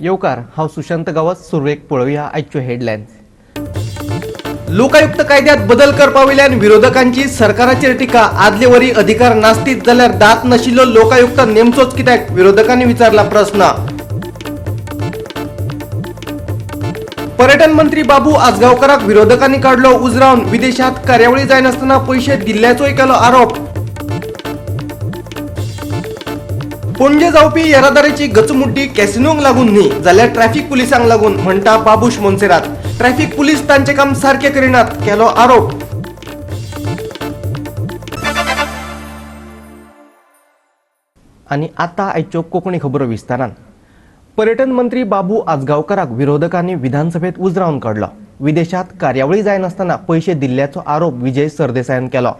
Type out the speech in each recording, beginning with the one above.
येवकार, हांव सुशांत गांवस. सुरवेक पळोवया आयच्यो हेडलायन्स. लोकायुक्त कायद्यात बदल करपा वयल्यान विरोधकांची सरकाराचेर टिका. आदले वरी अधिकार नासतीत जाल्यार दात नाशिल्लो लोकायुक्त नेमचोच कित्याक, विरोधकांनी विचारला प्रस्न. पर्यटन मंत्री बाबू आजगावकराक विरोधकांनी काडलो उजरावन. विदेशात कार्यावळी जायनासतना पयशे दिल्ल्याचोय केलो आरोप. पणजे जावपी येरादारीची गचमुड्डी कॅसिनोंक लागून न्ही जाल्यार ट्रॅफिक पुलिसांक लागून, म्हणटा बाबूश मोन्सेरात. ट्रॅफिक पुलीस तांचे काम सारके करिनात, केलो आरोप. आनी आतां आयच्यो कोंकणी खबरो विस्तारान. पर्यटन मंत्री बाबू आजगांवकाराक विरोधकांनी विधानसभेत उजरावन काडलो. विदेशात कार्यावळी जायनासतना पयशे दिल्ल्याचो आरोप विजय सरदेसायान केलो.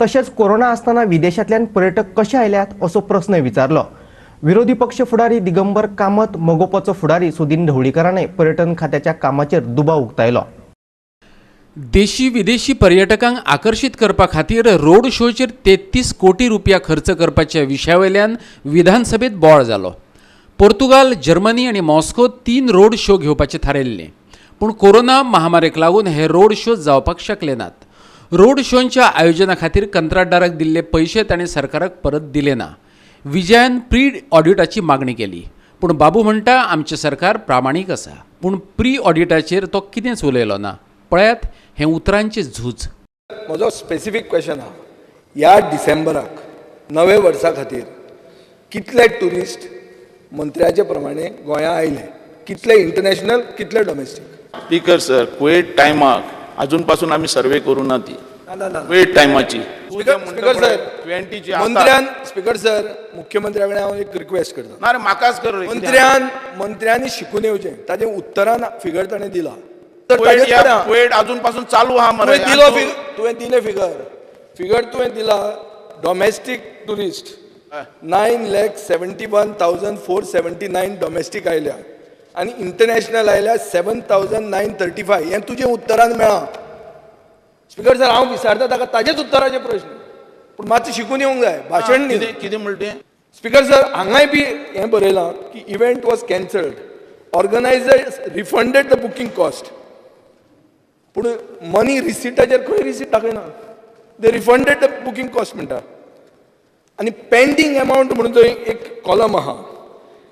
तशेंच कोरोना आसतना विदेशांतल्यान पर्यटक कशे आयल्यात असो प्रस्न विचारलो. विरोधी पक्ष फुडारी दिगंबर कामत, मगोपाचो फुडारी सुदीन ढवळीकरानय पर्यटन खात्याच्या कामाचेर दुबाव उक्तायलो. देशी विदेशी पर्यटकांक आकर्शीत करपा खातीर रोड शोचेर 33 कोटी रुपया खर्च करपाच्या विशया वयल्यान विधानसभेत बोवाळ जालो. पोर्तुगाल, जर्मनी आनी मॉस्को 3 रोड शो घेवपाचे थारायल्ले, पूण कोरोना महामारेक लागून हे रोड शो जावपाक शकले नात. रोड शोंच्या आयोजना खातीर कंत्राटदाराक दिल्ले पयशे ताणें सरकाराक परत दिले ना. विजयान प्री ऑडिटाची मागणी केली, पूण बाबू म्हणटा आमचें सरकार प्रामाणीक आसा, पूण प्री ऑडिटाचेर तो कितेंच उलयलो ना. पळयात हें उतरांचें झूज. म्हजो स्पेसिफीक क्वेश्चन आहा, ह्या डिसेंबराक नवे वर्सा खातीर कितले ट्युरिस्ट मंत्र्याचे प्रमाणे गोंया आयले? कितले इंटरनॅशनल, कितले डोमेस्टीक? स्पीकर सर, कुवेट टायमाक अजून पासून आमी सर्वे करू ना ती कुवेट टायमाची. स्पीकर सर, ट्वेंटीची. मंत्र्यान, स्पीकर सर, मुख्यमंत्र्या कडेन हांव एक रिक्वेस्ट करता. ना रे, म्हाकाच कर रे, कितें. मंत्र्यांनी शिकून येवचें. ताजें उत्तरान फिगर ताणें दिला तर कुवेट ताजेच ह्या कडेन आहा. कुवेट अजून पासून चालू आहा मरे. तुवें दिलो फिगर, तुवें दिलें फिगर, फिगर तुवें दिला. Domestic tourist 9,71,479 domestic आयल्या आनी इंटरनॅशनल आयल्या 7,935. हें तुजें उत्तरान मेळ्ळां. स्पीकर सर, हांव विचारता ताका ताजेच उत्तराचे प्रश्न, पूण मातशें शिकून येवंक जाय, भाशण न्ही. कितें कितें म्हणटे? स्पीकर सर, हांगाय बी हें बरयलां की event was cancelled, organisers refunded the booking cost, पूण मनी रिसिटाचेर खंय रिसीट दाखयना. They refunded the booking cost म्हणटा आनी पेंडींग एमावंट म्हणून थंय एक कॉलम आहा,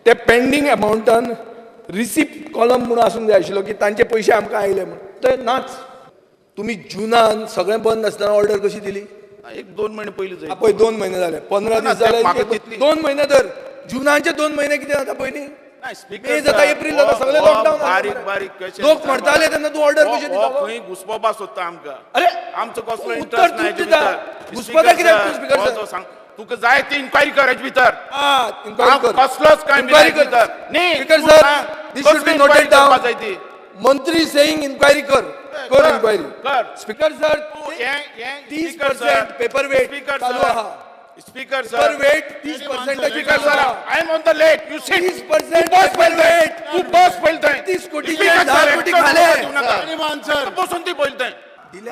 त्या पेंडींग एमावंटान रिसिप्ट कॉलम म्हणून आसूंक जाय आशिल्लो की तांचे पयशे आमकां आयले म्हूण. ते नाच. तुमी जुनान सगळें बंद आसतना ऑर्डर कशी दिली? एक दोन म्हयने पयलीं जाय. पळय, 2 म्हयने जाले, 15 ना, दीस ते जाले. म्हाका तितली- 2 म्हयने तर जुनाचे 2 म्हयने कितें जाता पयलीं? नाही, स्पीकर मे जाता, सर, एप्रील जाता, हो- सगळें हो लॉकडावन. बारीक बारीक question. लोक मरताले तेन्ना तूं ऑर्डर कशी हो दितालो? खंय घुसपोवपा सोदता आमकां. अरे, आमचो कसलो उत्तर इंट्रस्ट तूं ना दिता. भितर. घुसपता स्पीकर कित्याक तूं, सर, स्पीकर हो सर? जो सांग, तुका जाय ती इन्क्वायरी कर हेजे भितर. हा, इन्क्वायरी हांव कर. कसलोच काय इन्क्वायरी कर. भितर न्ही. स्पीकर तूं सर, सांग, this should कसली बी inquiry noted down. करपा जाय ती? मंत्री सेईंग इन्क्वायरी कर, कर इन्क्वायरी. कर. स्पीकर सर, तूं हें हें 30 speaker sir, percent paper weight speaker चालू सर, आहा. Speaker sir, paper weight 30 पर्सेंटाची स्पीकर चालू सर, आहा. I am on the late, you sit. 30% तू बस पेपर पयले थंय. वेट. तू बस पयले थंय. 30 कोटीचे स्पीकर 10 सर, कोटी एकटो खाले. बसून नाका. बसून ती पयले थंय.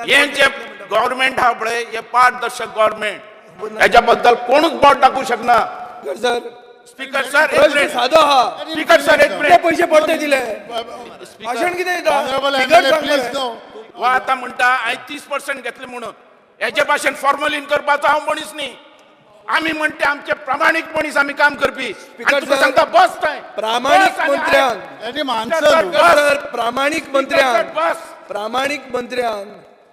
हें जे गव्हर्मेंट आहा पळय, हे पारदर्शक गव्हर्मेंट, हेच्या बद्दल कोणूच बोट दाखोवंक शकना. स्पीकर सर, स्पीकर सर, एक प्रश्न मिनिट. सादो आहा. स्पीकर सर, एक कितले मिनिट. पयशे परते दिले? भाशण कितें दिता? Honorable figure MLA, सांग please मरे. no. हो आतां म्हणटा हांवें 30% घेतले म्हणून. हेजे भाशेन फॉर्मलीन करपाचो हांव मनीस न्ही. आमी म्हणटे आमचे प्रामाणीक मनीस, आमी काम करपी. आनी तुका सर, सांगता, बस थंय. प्रामाणीक बस आनी मंत्र्यान Let him sir, answer. Speaker sir, प्रामाणीक मंत्र्यान बस. प्रामाणीक मंत्र्यान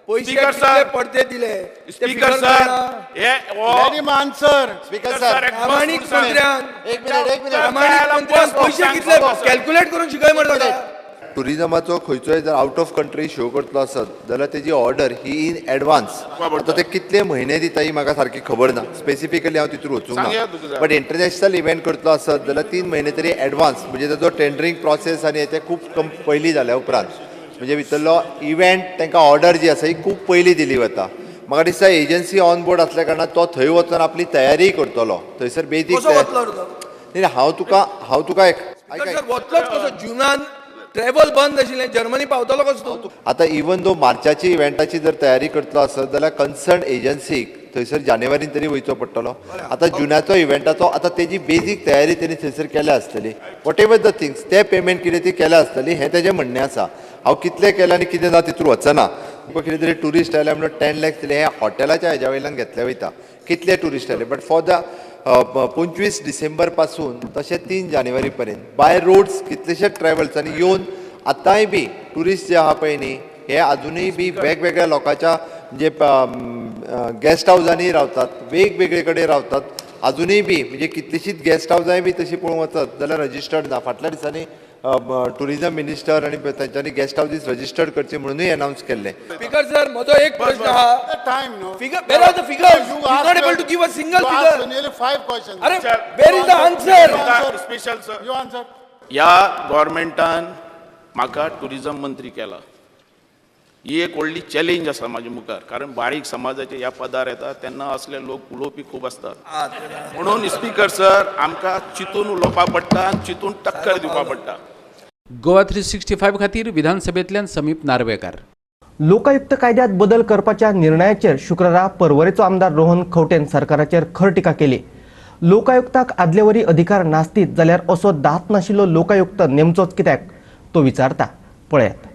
पयशे स्पीकर कितले सर, परते दिले ते स्पीकर फिगर सर, कळना. हे हो Let him answer. Speaker sir, sir, एक बस प्रामाणीक म्हणून सांग. मंत्र्यान एक मिनिट, एक मिनिट. प्रामाणीक मंत्र्यान बस, पयशे बस, कितले बस. कॅल्क्युलेट करून शिकय मरे ताका. टुरिजमाचो खंयचोय जर आउट ऑफ कंट्री शो करतलो आसत जाल्यार तेजी ऑर्डर ही इन एडवान्स. आतां ते कितले म्हयने दिता ही म्हाका सारकी खबर ना. स्पेसिफिकली हांव तितून वचूंक सांगया ना. तुका. बट इंटरनॅशनल इव्हेंट करतलो आसत जाल्यार 3 म्हयने तरी एडवान्स, म्हणजे ताजो टेंडरींग प्रोसेस आनी हें तें खूब कम पयलीं जाल्या उपरांत, म्हणजे भितरलो इव्हेंट तांकां ऑर्डर जी आसा ही खूब पयलीं दिली वता. म्हाका दिसता एजन्सी ऑन बोर्ड आसल्या कारणान तो थंय वचून आपली तयारी करतलो थंयसर बेजीक. कसो वतलो रे तो? न्ही, हांव तुका एक स्पीकर सर, वतलोच कसो? जुनान ट्रॅव्हल बंद आशिल्लें, जर्मनी पावतलो कसो तूं? आतां इवन दो मार्चाची इव्हेंटाची जर तयारी करतलो आसत जाल्यार कन्सर्न एजन्सीक थंयसर जानेवारीन तरी वयचो पडटलो. आतां जुनाचो इव्हेंटाचो आतां तेजी बेजीक तयारी तेणी थंयसर केल्या आसतली, what ever the things ते पेमेंट कितें ती केल्या आसतली हें तेजें म्हणणें आसा. हांव कितलें केलें आनी कितें ना तितून वचना. तुका कितें तरी ट्युरिस्ट आयले म्हणून 10 लॅक्स दिले, हें हॉटेलाच्या हेज्या वयल्यान घेतलें वयता कितले ट्युरिस्ट आयले. बट फॉर the 25 डिसेंबर पासून तशें 3 जानेवारी पर्यंत बाय रोड्स कितलेशे ट्रॅवल्स आनी येवन आतांय बी ट्युरिस्ट जे आहा पळय न्ही हे आजुनूय बी वेगवेगळ्या लोकांच्या म्हणजे गेस्ट हावजांनी रावतात, वेगवेगळे कडेन रावतात आजुनूय बी. म्हणजे कितलीशींच गेस्ट हावजांय बी तशी पळोवंक वचत जाल्यार रजिस्टर्ड ना. फाटल्या दिसांनी टुरिजम मिनिस्टर आनी तांच्यांनी गेस्ट हावजीस रजिस्टर्ड करचे म्हणूनय अनावन्स केल्लें. स्पीकर सर, म्हजो एक प्रश्न आहा. Time, no? Figure, where are the figures? You He's not asked, able to give a single you asked figure. Nearly five questions. अरे, where is the answer? Special sir. You answer. ह्या गव्हर्मेंटान म्हाका tourism मंत्री केला, ही एक व्हडली challenge आसा म्हाजे मुखार, कारण बारीक समाजाचे ह्या पदार येता तेन्ना असले लोक उलोवपी खूब आसतात. म्हणून स्पीकर सर, आमकां चिंतून उलोवपा पडटा आनी चिंतून टक्कर दिवपा पडटा. गोवा 365 खातीर विधानसभेंतल्यान समीप नार्वेकार. लोकायुक्त कायद्यात बदल करपाच्या निर्णयाचेर शुक्रारा पर्वरेचो आमदार रोहन खंवटेन सरकाराचेर खर टिका केली. लोकायुक्ताक आदलेवरी अधिकार नासतीत जाल्यार असो दात नाशिल्लो लोकायुक्त नेमचोच कित्याक तो विचारता. पळयात.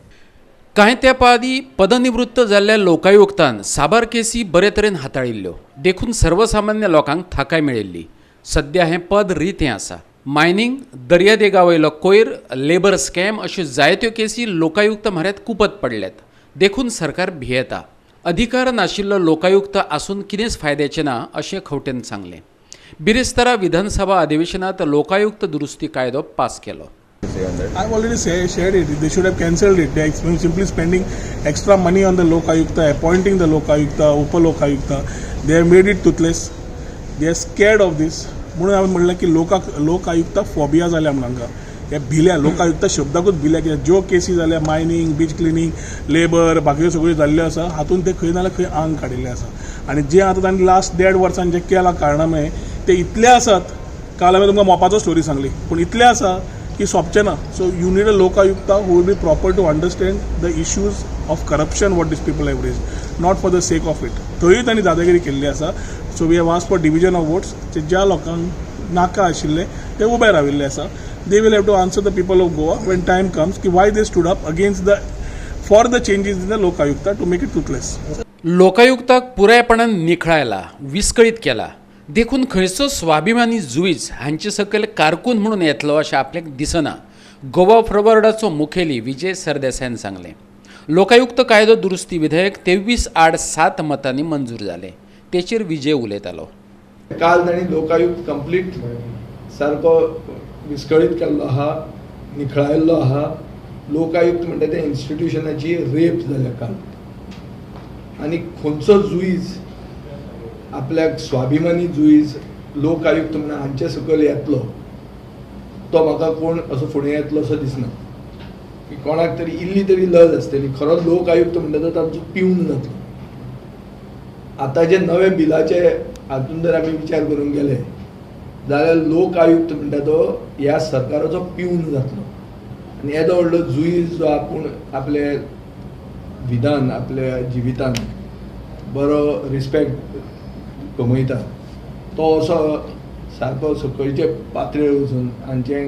कांय तेंपा आदीं पदनिवृत्त जाल्ल्या लोकायुक्तान साबार केसी बरे तरेन हाताळिल्ल्यो, देखून सर्वसामान्य लोकांक थाकाय मेळिल्ली. सद्या हें पद रितें आसा. मायनिंग, दर्यादेगा वयलो कोयर, लेबर स्कॅम अश्यो जायत्यो केसी लोकायुक्त म्हऱ्यांत कुपत पडल्यात, देखून सरकार भियेता. अधिकार नाशिल्लो लोकायुक्त आसून कितेंच फायद्याचें ना अशें खंवटेन सांगलें. बिरेस्तारा विधानसभा अधिवेशनांत लोकायुक्त दुरुस्ती कायदो पास केलो. I've already shared it. They should have cancelled it. They are simply spending extra money on the Lokayukta, appointing the Lokayukta, Upa Lokayukta. They have made it toothless. They are scared of this. म्हणून हांवें म्हणलें की Lokayukta phobia जाल्या म्हणून हांकां. हे भिल्या, लोकायुक्ता शब्दाकूच भिल्या. कित्याक ज्यो केसी जाल्या मायनींग, बीच क्लिनींग, लेबर, बाकीच्यो सगळ्यो जाल्ल्यो आसा, हातूंत ते खंय ना जाल्यार खंय आंग काडिल्लें आसा. आनी जें आतां तांणी लास्ट 1.5 वर्सान जें केलां कारणामें ते इतले आसात. काल हांवें तुमकां मोपाचो स्टोरी सांगली, पूण इतले आसा की सोंपचें ना. So you need a Lokayukta who will be proper to understand the issues of corruption what these people have raised, not for the sake of it. थंयूय तांणी दादागिरी केल्ली आसा. So we have asked for division of votes. ज्या लोकांक नाका आशिल्ले ते उबे राविल्ले आसा. They will have to answer the people of Goa when time comes की why they stood up against the for the changes in the Lokayukta to make it toothless. लोकायुक्ताक पुरायपणान निखळायला, विस्कळीत केला, देखून खंयचो स्वाभिमानी जुईज हांचे सकयल कारकून म्हणून येतलो अशें आपल्याक दिसना, गोवा फॉरवर्डाचो मुखेली विजय सरदेसायान सांगलें. लोकायुक्त कायदो दुरुस्ती विधेयक 23-7 मतांनी मंजूर जालें. तेचेर विजय उलयतालो. काल तांणी लोकायुक्त कंप्लीट सारको विस्कळीत केल्लो आहा, निखळायल्लो आहा. लोकायुक्त म्हणटा त्या इन्स्टिट्युशनाची रेप जाल्या काल. आनी खंयचो जुईज आपल्याक स्वाभिमानी जुईज लोकायुक्त म्हणून हांचे सकयल येतलो तो म्हाका कोण असो फुडें येतलो असो दिसना. की कोणाक तरी इल्ली तरी लज आसतली. खरो लोकायुक्त म्हणटा तो तांचो पिवन जातलो. आतां जे नवे बिलाचे हातून जर आमी विचार करूंक गेले जाल्यार लोकायुक्त म्हणटा तो ह्या सरकाराचो पिवन जातलो. आनी येदो व्हडलो जुईज जो आपूण आपले विधान आपल्या जिवितान बरो रिस्पेक्ट कमयता तो असो सारको सकयचे पातळेर वचून हांचे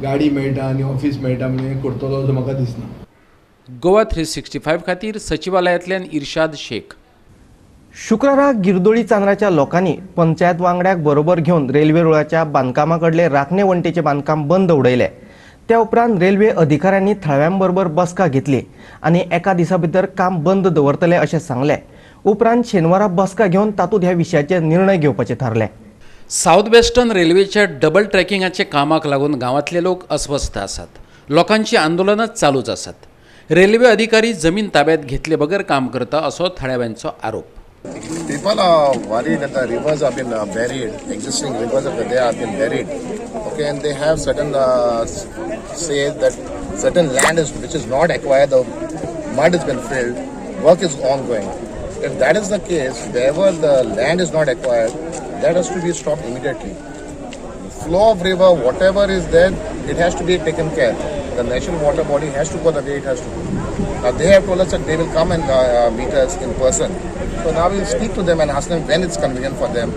गाडी मेळटा आनी ऑफीस मेळटा म्हणून हें करतलो असो म्हाका दिसना. गोवा 365 खातीर सचिवालयांतल्यान इर्शाद शेख. शुक्रारा गिरदोळी चांद्राच्या लोकांनी पंचायत वांगड्याक बरोबर घेवन रेल्वे रुळाच्या बांदकामा कडले राखणे वण्टीचें बांदकाम बंद उडयलें. त्या उपरांत रेल्वे अधिकाऱ्यांनी थळाव्यां बरोबर बसका घेतली आनी एका दिसा भितर काम बंद दवरतले अशें सांगलें. उपरांत शेनवारा बसका घेवन तातूंत ह्या विशयाचेर निर्णय घेवपाचे थारले. सावथ वेस्टर्न रेल्वेच्या डबल ट्रॅकिंगाच्या कामाक लागून गांवांतले लोक अस्वस्थ आसात. लोकांची आंदोलनां चालूच आसात. रेल्वे अधिकारी जमीन ताब्यात घेतले बगर काम करता असो थळाव्यांचो आरोप. People are worried that the rivers have been buried, existing rivers are there have been buried. Okay, and they have certain say that certain land is which is not acquired, the mud has been filled, work is ongoing. If that is the case, wherever the land is not acquired, that has to be stopped immediately. The flow of river, whatever is there, it has to be taken care. The natural water body has to go the way it has to go. Now they have told us that they will come and meet us in person. So now we'll speak to them and ask them when it's convenient for them.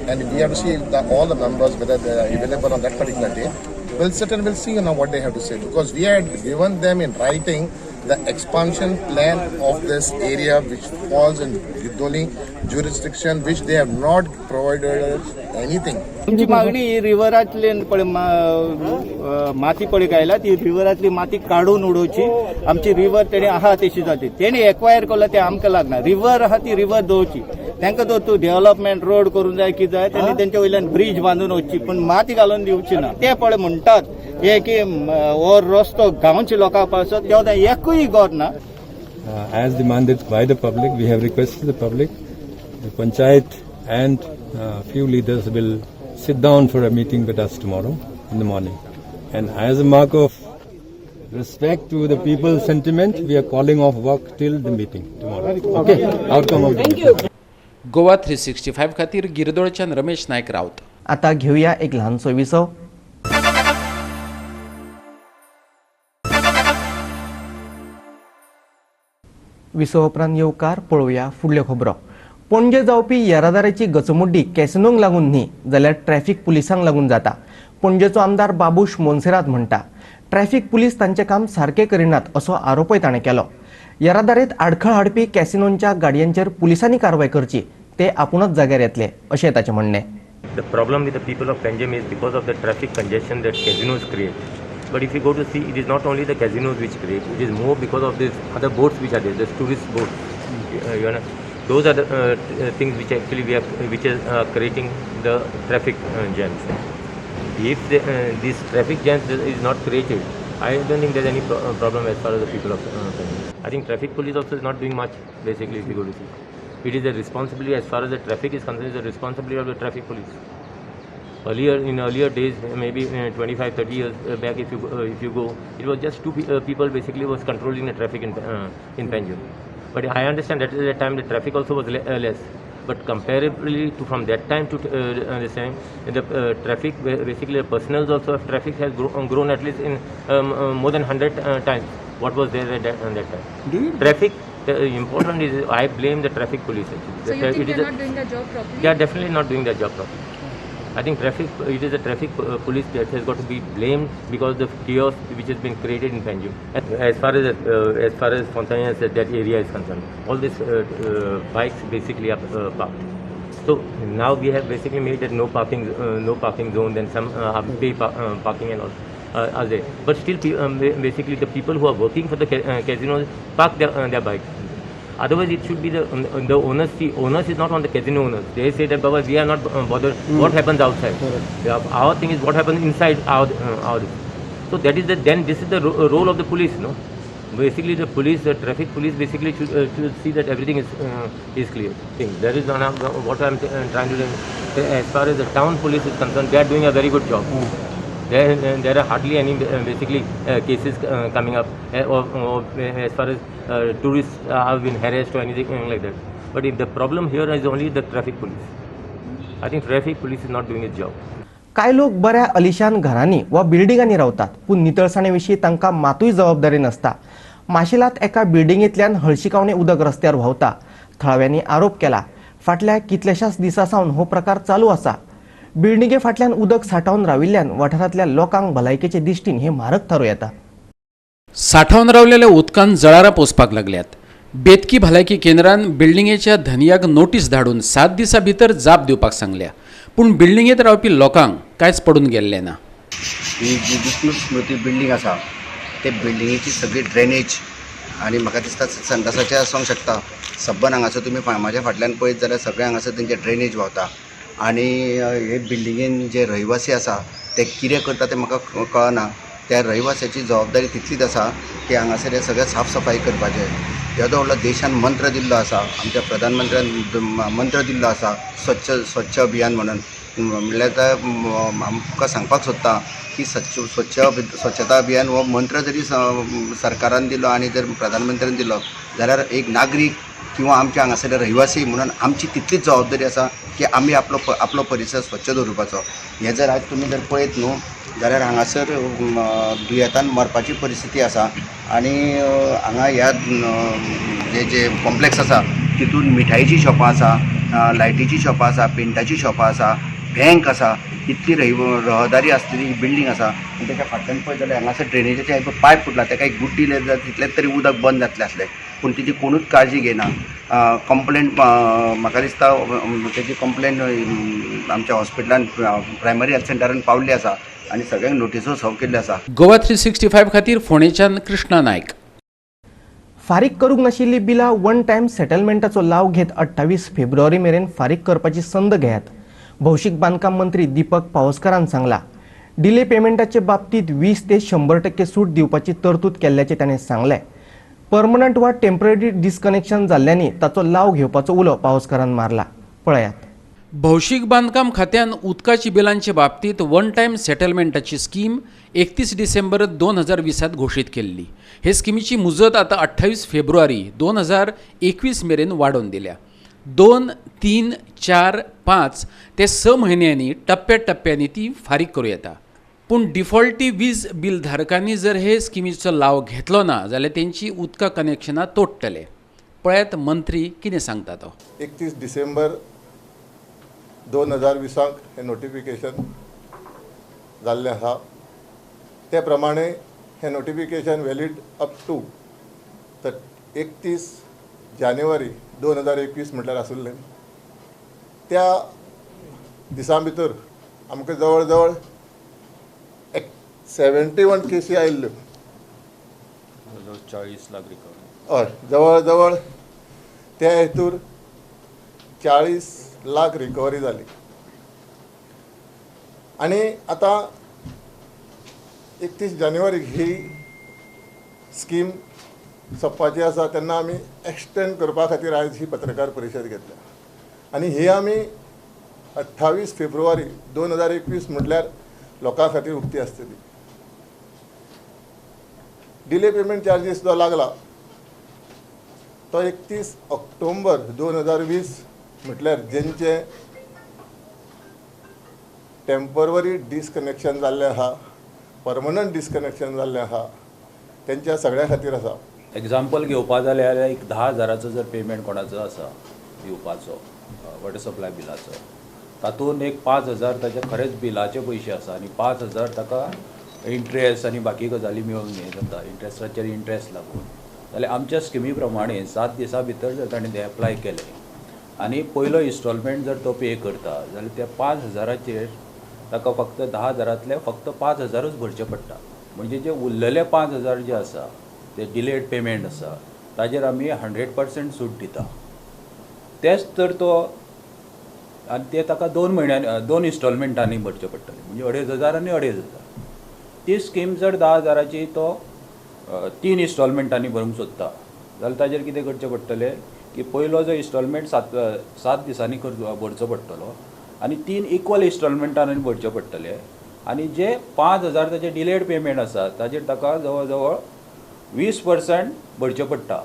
And we have to see all the members, whether they are available on that particular day. We'll sit and we'll see, what they have to say, because we had given them in writing the expansion plan of this area, which falls in Guidolin jurisdiction, which they have not provided us anything. आमची मागणी ही रिव्हरांतल्यान पळय माती पळय गायला ती रिव्हरांतली माती काडून उडोवची. आमची रिव्हर तेणी आहा तशी जाती तेणी एक्वायर केला ते आमकां लागना. रिव्हर आहा ती रिव्हर दवरची, तांकां जर तूं डेव्हलपमेंट रोड करूंक जाय कितें जाय तेणी तेंच्या वयल्यान ब्रीज बांदून वचची, पूण माती घालून दिवची ना. ते पळय म्हणटात हे की हो रस्तो गांवच्या लोकां पासत तेन्ना एकूय गोर ना. As demanded by the public, we have requested the public, the panchayat and few leaders will sit down for a meeting with us tomorrow in the morning. And as a mark of respect to the people's sentiment, we are calling off work till the meeting tomorrow. Okay, outcome of the meeting. Goa 365 खातीर गिरदोळच्यान रमेश नायक राऊत. आता घेऊया एक ल्हानसो विसव. विसव उपरांत येवकार पळोवया फुडल्यो खबरो. पणजे जावपी येरादारीची गचमुड्डी कॅसिनोंक लागून न्ही जाल्यार ट्रॅफिक पुलिसांक लागून जाता. पणजेचो आमदार बाबूश मोन्सेरात म्हणटा ट्रॅफिक पुलीस तांचें काम सारकें करिनात असो आरोपय ताणें केलो. येरादारींत आडखळ हाडपी कॅसिनोंच्या गाडयांचेर पुलिसांनी कारवाय करची, ते आपुणूच जाग्यार येतले अशें ताचें म्हणणें. The problem with the people of Panjim is because of the traffic congestion that casinos create. But if you go to see, it is not only the casinos which create, it is more because of these other boats which are there, the tourist boats. Those are the things which actually we are, which is creating the traffic jams. If this traffic jams is not created, I don't think there's any problem as far as the people of Panjim. I think traffic police also is not doing much, basically, if you go to see. It is a responsibility as far as the traffic is concerned, it is the responsibility of the traffic police. Earlier, in earlier days, maybe 25-30 years back, if you go, it was just two people basically was controlling the traffic in Panjim. But I understand that at that time the traffic also was less. But comparably to from that time to this time, the traffic, basically the personnel also of traffic has grown at least in more than 100 times what was there at that time. Traffic, the important is I blame the traffic police actually. So you think they are not doing their job properly? They are definitely not doing their job properly. I think it is the traffic police that has got to be blamed because the chaos which has been created in Panjim. As far as Fontainhas, that area is concerned, all these bikes basically are parked. So now we have basically made it no parking zone, then some pay parking and all are there. But still, basically the people who are working for the casinos park their bikes. Otherwise, it should be the owners. The owners is not on the casino owners. They say that, Baba, we are not bothered what happens outside. Yeah, our thing is what happens inside our. So that is the, then this is the role of the police, no? Basically, the police, the traffic police, basically should see that everything is clear. That is what I am trying to do. As far as the town police is concerned, they are doing a very good job. There are hardly any basically cases coming up or as far as tourists have been harassed or anything like that. But if the problem here is only the traffic police. I think traffic police is not doing its job. कांय लोक बऱ्या अलिशान घरांनी वा बिल्डिंगांनी रावतात, पूण नितळसाणे विशीं तांकां मातूय जबाबदारी नासता. माशेलांत एका बिल्डिंगेंतल्यान हळशिकावणें उदक रस्त्यार व्हांवता. थळाव्यांनी आरोप केला फाटल्या कितल्याशाच दिसां सावन हो प्रकार चालू आसा. बिल्डिंगे फाटल्यान उदक साठावन राविल्ल्यान वाठारांतल्या लोकांक भलायकेचे दिश्टीन हे म्हारग थारूं येता. साठावन रावलेल्या उदकान जळारां पोसपाक लागल्यात. बेतकी भलायकी केंद्रान बिल्डिंगेच्या धनयाक नोटीस धाडून 7 दिसां भितर जाप दिवपाक सांगल्या, पूण बिल्डिंगेंत रावपी लोकांक कांयच पडून गेल्लें ना. ही जी विष्णू स्मृती बिल्डींग आसा ते बिल्डिंगेची सगळी ड्रेनेज आनी म्हाका दिसता संडासाचें आसूंक शकता. सबंद हांगासर तुमी म्हाज्या फाटल्यान पळयत जाल्यार सगळें हांगासर तेंचे ड्रेनेज व्हांवता आनी हे बिल्डिंगेन जे रहिवासी आसा ते कितें करता तें म्हाका कळना. त्या रहिवाशाची जबाबदारी तितलीच आसा की हांगासर हें सगळें साफ सफाई करपाचें. येदो व्हडलो देशान मंत्र दिल्लो आसा, आमच्या प्रधानमंत्र्यान मंत्र दिल्लो आसा स्वच्छ स्वच्छ अभियान म्हणून. म्हणल्यार आमकां सांगपाक सोदता की स्वच्छ स्वच्छता अभियान हो मंत्र जरी सरकारान दिलो आनी जर प्रधानमंत्र्यान दिलो जाल्यार एक नागरीक किंवा आमच्या हांगासरले रहिवासी म्हणून आमची तितलीच जबाबदारी आसा की आमी आपलो आपलो परिसर स्वच्छ दवरपाचो. हें जर आज तुमी जर पळयत न्हू जाल्यार हांगासर दुयेंतान मरपाची परिस्थिती आसा. आनी हांगा ह्या जे जे कॉम्प्लेक्स आसा तितून मिठाईची शॉपां आसा, लायटीची शॉपां आसा, पेंटाची शॉपां आसा, बँक आसा, इतली रहदारी आसलेली बिल्डींग आसा. आनी तेच्या फाटल्यान पळयत जाल्यार हांगासर ड्रेनेजाचे पायप फुटला, तेका एक गुड्डी जाल्यार तितलेंच तरी उदक बंद जातलें आसलें, पूण तिची कोणूच काळजी घेयना. कंप्लेन म्हाका दिसता तेजी कंप्लेन आमच्या हॉस्पिटलान प्रायमरी हेल्थ सेंटरान पावल्ली आसा आनी सगळ्यांक नोटिसो सर्व केल्ल्यो आसा. गोवा 365 खातीर फोंडेच्यान कृष्णा नायक. फारीक करूंक नाशिल्ली बिलां वन टायम सेटलमेंटाचो लाव घेत 28 फेब्रुवारी मेरेन फारीक करपाची संद घेयात, भौशीक बांदकाम मंत्री दीपक पावसकारान सांगला. डिले पेमेंटाचे बाबतीत 20 ते 100% सूट दिवपाची तरतूद केल्ल्याचें ताणें सांगलें. परमनंट वा टेम्पररी डिस्कनेक्शन जाल्ल्यांनी ताचो लाव घेवपाचो उलो पावसकारान मारला. पळयात. भौशीक बांदकाम खात्यान उदकाची बिलांचे बाबतीत वन टायम सेटलमेंटाची स्कीम 31 डिसेंबर 2020 घोशीत केल्ली. हे स्किमीची मुजत आतां 28 फेब्रुवारी 2021 मेरेन वाडोवन दिल्या. 2, 3, 4, 5 ते 6 म्हयन्यांनी टप्प्या टप्प्यांनी ती फारीक करूं येता. पूण डिफॉल्टी वीज बील धारकांनी जर हे स्किमीचो लाव घेतलो ना जाल्यार तेंची उदका कनेक्शनां तोडटले. पळयात मंत्री कितें सांगता तो. 31 डिसेंबर 2020 हें नोटिफिकेशन जाल्लें आसा. ते प्रमाणे हें नोटिफिकेशन व्हॅलीड अप टू तर 31 जानेवारी 2021 म्हटल्यार आसुल्लें. त्या दिसां भितर आमकां जवळ जवळ 71 केसी आयिल्ल्यो, 40 लाख रिकवरी. हय, जवळ जवळ त्या हेतूर 40 लाख रिकवरी जाली. आनी आतां 31 जानेवारीक ही स्कीम सोंपपाची आसा, तेन्ना आमी एक्सटेंड करपा खातीर आयज ही पत्रकार परिशद घेतल्या. आनी ही आमी 28 फेब्रुवारी 2021 म्हटल्यार लोकां खातीर उक्ती आसतली. डिले पेमेंट चार्जीस जो लागला तो 31 ऑक्टोबर 2020 म्हटल्यार जेंचे टेम्पररी डिस्कनेक्शन जाल्लें आसा, परमनंट डिस्कनेक्शन जाल्लें आसा, तेंच्या सगळ्या खातीर आसा. एग्जाम्पल घेवपा जाल्यार एक 10,000 जर पेमेंट कोणाचो आसा दिवपाचो वॉटर सप्लाय बिलाचो, तातूंत एक 5,000 ताचे खरेंच बिलाचे पयशे आसा आनी 5,000 ताका इंट्रस्ट आनी बाकी गजाली मेळून हें जाता, इंट्रस्टाचेर इंट्रस्ट लागून. जाल्यार आमच्या स्किमी प्रमाणे 7 दिसां भितर जर ताणें तें एप्लाय केलें आनी पयलो इन्स्टॉलमेंट जर तो पे करता जाल्यार त्या 5,000चेर ताका फक्त 10,000तले फक्त 5,000ूच भरचे पडटा. म्हणजे जे उरलेले 5,000 जे आसा ते डिलेड पेमेंट आसा ताजेर आमी 100% सूट दिता. तेच तर तो आनी ते ताका 2 म्हयन्यांनी 2 इन्स्टॉलमेंटांनी भरचे पडटले, म्हणजे 2,500 आनी 2,500. ती स्कीम जर 10,000ची तो 3 इन्स्टॉलमेंटांनी भरूंक सोदता जाल्यार ताजेर कितें करचें पडटलें की पयलो जो इन्स्टॉलमेंट 7 दिसांनी भरचो पडटलो आनी 3 इक्वल इन्स्टॉलमेंटांनी भरचे पडटले. आनी जे 5,000 ताजे डिलेड पेमेंट आसा ताजेर ताका जवळ जवळ 20% भरचें पडटा.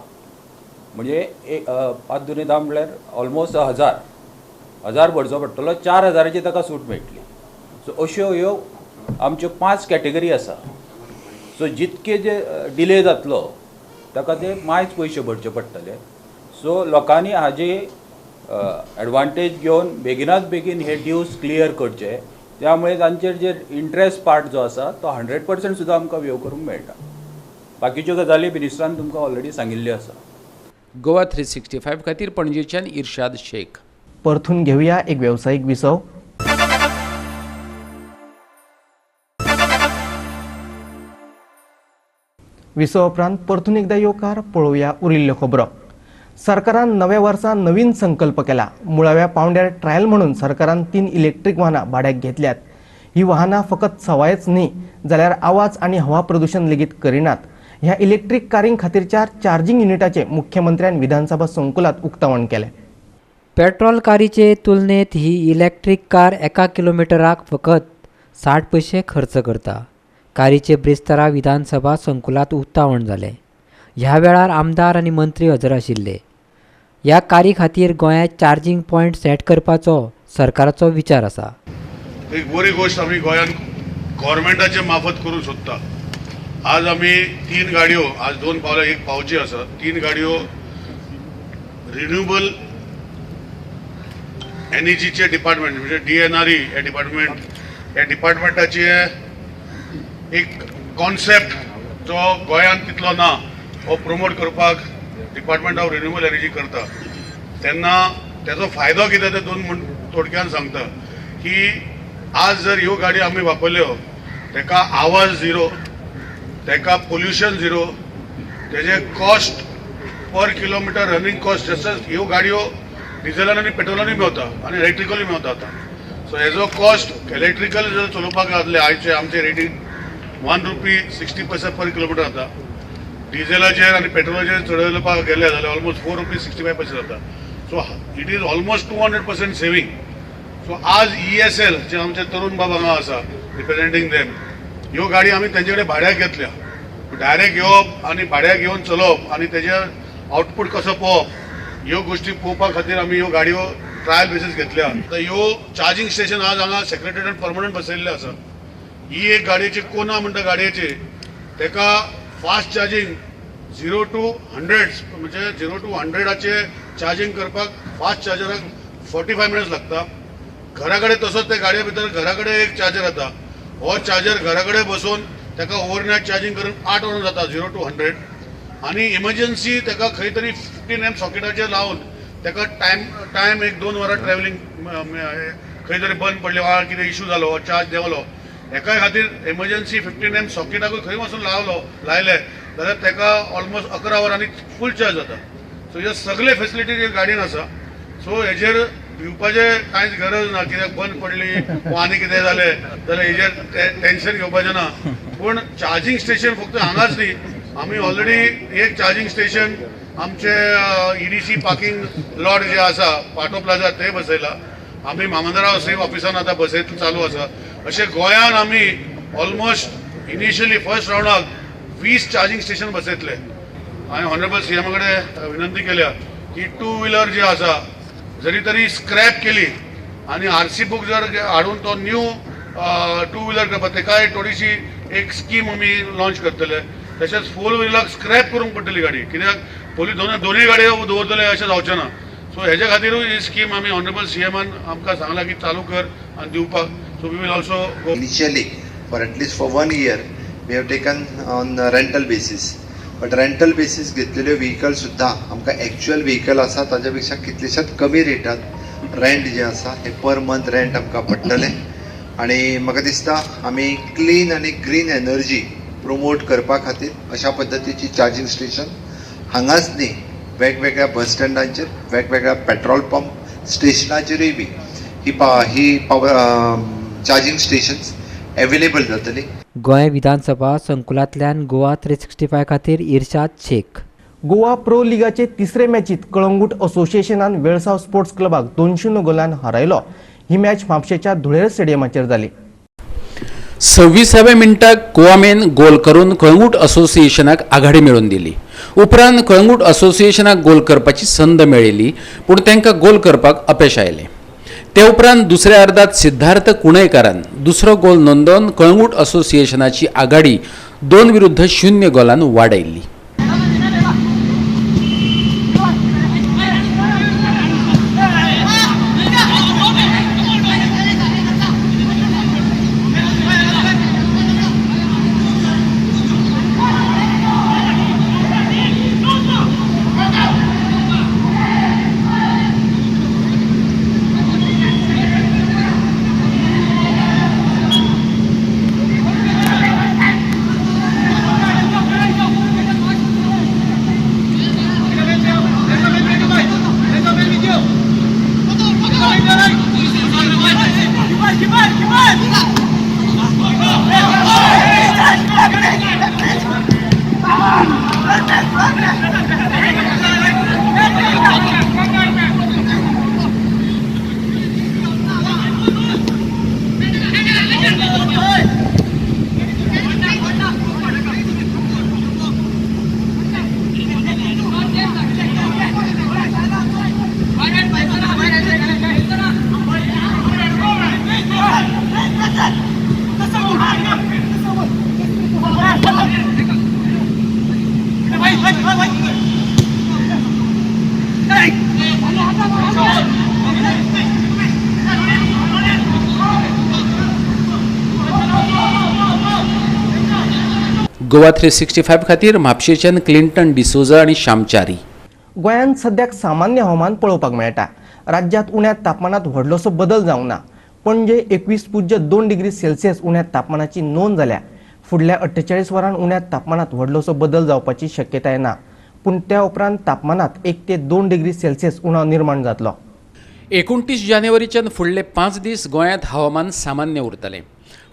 म्हणजे 5 दुने 10 म्हळ्यार ऑलमोस्ट 1,000 भरचो पडटलो, 4,000ची ताका सूट मेळटली. सो अश्यो ह्यो आमच्यो 5 कॅटेगरी आसा. सो जितके जे डिले जातलो ताका ते मायज पयशे भरचे पडटले. सो लोकांनी हाजी एडवांटेज घेवन बेगिनात बेगीन हे ड्यूज क्लियर करचे, त्यामुळे तांचेर जे इंट्रस्ट पार्ट जो आसा तो 100% सुद्दां आमकां वेव करूंक मेळटा. बाकीच्यो गजाली मिनिस्टरान तुमकां ऑलरेडी सांगिल्ल्यो आसा. गोवा 365 खातीर पणजेच्यान इर्शाद शेख. परतून घेवया एक वेवसायीक विसव. विसव उपरांत परतून एकदा येवकार. पळोवया उरिल्ल्यो खबरो. सरकारान नव्या वर्सा नवीन संकल्प केला. मुळाव्या पावंड्यार ट्रायल म्हणून सरकारान 3 इलेक्ट्रीक वाहनां भाड्याक घेतल्यात. ही वाहनां फकत सवायच न्ही जाल्यार आवाज आनी हवा प्रदूशण लेगीत करिनात. ह्या इलेक्ट्रीक कारीं खातीरच्या चार्जिंग युनिटाचें मुख्यमंत्र्यान विधानसभा संकुलांत उक्तावण केलें. पेट्रोल कारीचे तुलनेत ही इलेक्ट्रीक कार 1 किलोमिटराक फकत 60 पयशे खर्च करता. कारीचे ब्रेस्तारा विधानसभा संकुलांत उक्तावण जालें. ह्या वेळार आमदार आनी मंत्री हजर आशिल्ले. ह्या कारी खातीर गोंयांत चार्जिंग पॉयंट सेट करपाचो सरकाराचो विचार आसा. एक बरी गोश्ट आमी गोंयांत गव्हर्मेंटाचे मार्फत करूंक सोदता. आज आमी 3 गाडयो, आज 2 पावल्या एक पावची आसा, 3 गाडयो रिन्युएबल एनर्जीचे डिपार्टमेंट म्हणजे DNRE ह्या डिपार्टमेंट, ह्या डिपार्टमेंटाचे एक कॉन्सेप्ट जो गोंयांत तितलो ना हो प्रमोट करपाक डिपार्टमेंट ऑफ रिन्युएबल एनर्जी करता. तेन्ना तेजो फायदो कितें ते 2 म्हण थोडक्यान सांगता की आज जर ह्यो गाडयो आमी वापरल्यो तेका आवाज झिरो, तेका पोल्युशन झिरो, तेजे cost per kilometre running cost, जशें ह्यो गाडयो डिझलान आनी पेट्रोलानूय मेवता आनी इलेक्ट्रिकलूय मेवता आतां. सो हेजो कॉस्ट इलेक्ट्रिकल जर चलोवपाक घातले आयचे आमचे रेटीन ₹1.60 पर किलोमिटर जाता. डिझेलाचेर आनी पेट्रोलाचेर चडोवपाक गेले जाल्यार ऑलमोस्ट ₹4.65 जाता. So it is almost 200% saving. So आज ESL जे आमचे तरुण बाब हांगा आसा रिप्रेझेंटींग देम, ह्यो गाडी आमी तेंचे कडेन भाड्याक घेतल्या. डायरेक्ट घेवप आनी भाड्याक घेवन चलोवप आनी तेजे आउटपूट कसो पळोवप ह्यो गोश्टी पळोवपा खातीर आमी ह्यो गाडयो ट्रायल बेसीस घेतल्या. आतां ह्यो चार्जींग स्टेशन आज हांगा सेक्रेटरीएटान परमनंट बसयल्ले आसा. ही एक गाडयेची कोना म्हणटा गाडयेची, तेका फास्ट चार्जींग 0 to 100 म्हणजे 0 to 100 charging करपाक फास्ट चार्जराक 45 मिनट्स लागता. घरा कडेन तसोच ते गाडये भितर घरा कडेन एक चार्जर येता, हो चार्जर घरा कडेन बसून ताका ओवरनायट चार्जींग करून 8 वरां जाता 0 to 100. आनी इमर्जन्सी ताका खंय तरी 15 amp सॉकेटाचेर लावन ताका टायम 1-2 वरां ट्रॅव्हलिंग खंय तरी बंद पडले वा कितें इशू जालो चार्ज देंवलो, हेकाय खातीर इमर्जन्सी 15 amp सॉकेटाकूय खंय वचून लायले जाल्यार ताका ऑलमोस्ट 11 वरांनी फूल चार्ज जाता. सो ह्यो सगळे फेसिलिटी गाडयेन आसा. सो हेजेर भिवपाचें कांयच गरज ना, कित्याक बंद पडली वा आनी कितें जालें जाल्यार हेजेर टेंशन घेवपाचें ना. पूण चार्जींग स्टेशन फक्त हांगाच न्ही, आमी ऑलरेडी एक चार्जींग स्टेशन आमचे EDC parking lot जे आसा पाटो प्लाजा ते बसयला. आमी मामंदराव सेफ ऑफिसान आतां बसयत चालू आसा. अशें गोंयान आमी ऑलमोस्ट इनिशियली फर्स्ट रावंडाक 20 चार्जींग स्टेशन बसयतले. हांवें ऑनरेबल सीएमा कडेन विनंती केल्या की 2 व्हिलर जे आसा जरी तरी स्क्रॅप केली आनी RC book जर हाडून तो न्यू 2 व्हिलर करपाक तेकाय थोडीशी एक स्कीम आमी लॉन्च करतले. तशेंच 4 व्हिलराक स्क्रॅप करूंक पडटली गाडी, कित्याक पोलीस दोनूय गाडयो दवरतले अशें जावचें ना. सो हेजे खातीरूय ही स्कीम आमी ऑनरेबल सीएमान आमकां सांगलां की चालू कर आनी दिवपाक. So we will also go initially for at least for 1 year we have taken on rental basis, but rental basis घेतलेले व्हिकल सुद्दां आमकां एक्चुअल व्हिकल आसा ताज्या पेक्षा कितलेशात कमी रेटात रेंट जे आसा हे पर मंथ रेंट आमकां पडटलें. आनी म्हाका दिसता आमी क्लीन आनी ग्रीन एनर्जी प्रमोट करपा खातीर अशा पद्दतीची चार्जींग स्टेशन हांगाच न्ही वेगवेगळ्या बस स्टँडांचेर, वेगवेगळ्या पेट्रोल पंप स्टेशनाचेरूय बी ही पावर चार्जींग स्टेशन्स एवेलेबल जातली. गोंय विधानसभा संकुलांतल्यान गोवा 365 खातीर इर्शाद शेख. गोवा प्रो लिगाचे तिसरे मॅचीत कळंगूट असोसिएशनान वेळसाव स्पोर्ट्स क्लबाक 2-0 गोलान हरायलो. ही मॅच म्हापशेच्या धुळेर स्टेडियमाचेर जाली. 26व्या मिनटाक गोवामेन गोल करून कळंगूट असोसिएशनाक आघाडी मेळोवन दिली. उपरांत कळंगूट असोसिएशनाक गोल करपाची संद मेळिल्ली, पूण तांकां गोल करपाक अपेश आयलें. ते उपरांत दुसऱ्या अर्दांत सिद्धार्थ कुणयकारान दुसरो गोल नोंदोवन कळंगूट असोसिएशनाची आघाडी 2-0 गोलान वाडयल्ली. गोवा 365 खातीर म्हापशेच्यान क्लिंटन डिसोजा आनी श्यामचारी. गोंयांत सद्याक सामान्य हवामान पळोवपाक मेळटा. राज्यांत उण्या तापमानांत व्हडलोसो बदल जावंक ना. पणजे 21.2 डिग्री सेल्सियस उण्या तापमानाची नोंद जाल्या. फुडल्या 48 वरां उण्या तापमानांत व्हडलोसो बदल जावपाची शक्यताय ना, पूण त्या उपरांत तापमानांत 1 ते 2 डिग्री सेल्सियस उणाव निर्माण जातलो. 29 जानेवारीच्यान फुडले 5 दीस गोंयांत हवामान सामान्य उरतलें.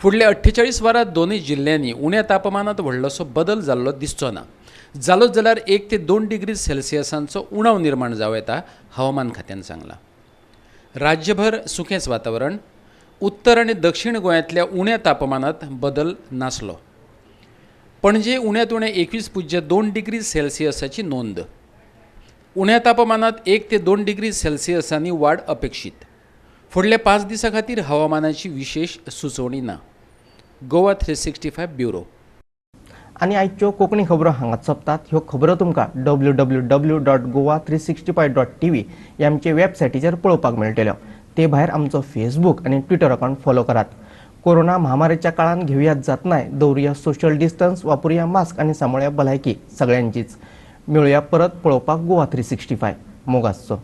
फुडले 48 वरां दोनूय जिल्ल्यांनी उण्या तापमानांत व्हडलोसो बदल जाल्लो दिसचो ना. जालोच जाल्यार 1 ते 2 डिग्री सेल्सियसांचो उणाव निर्माण जावं येता, हवामान खात्यान सांगलां. राज्यभर सुकेंच वातावरण. उत्तर आनी दक्षिण गोंयांतल्या उण्या तापमानांत बदल नासलो. पणजे उण्यांत उणें 21.2 डिग्री सेल्सियसाची नोंद. उण्या तापमानांत 1 ते 2 डिग्री सेल्सियसांनी वाड अपेक्षीत. फुडल्या 5 दिसां खातीर हवामानाची विशेश सुचोवणी ना. गोवा 365 ब्युरो. आनी आयच्यो कोंकणी खबरो हांगाच सोंपतात. ह्यो खबरो तुमकां www.goa365.tv ह्या आमचे वेबसायटीचेर पळोवपाक मेळटल्यो. ते भायर आमचो फेसबूक आनी ट्विटर अकावंट फॉलो करात. कोरोना महामारीच्या काळांत घेवयात जातनाय, दवरुया सोशल डिस्टन्स, वापरुया मास्क आनी सांबाळया भलायकी सगळ्यांचीच. मेळुया परत पळोवपाक गोवा 365. मोग आसचो.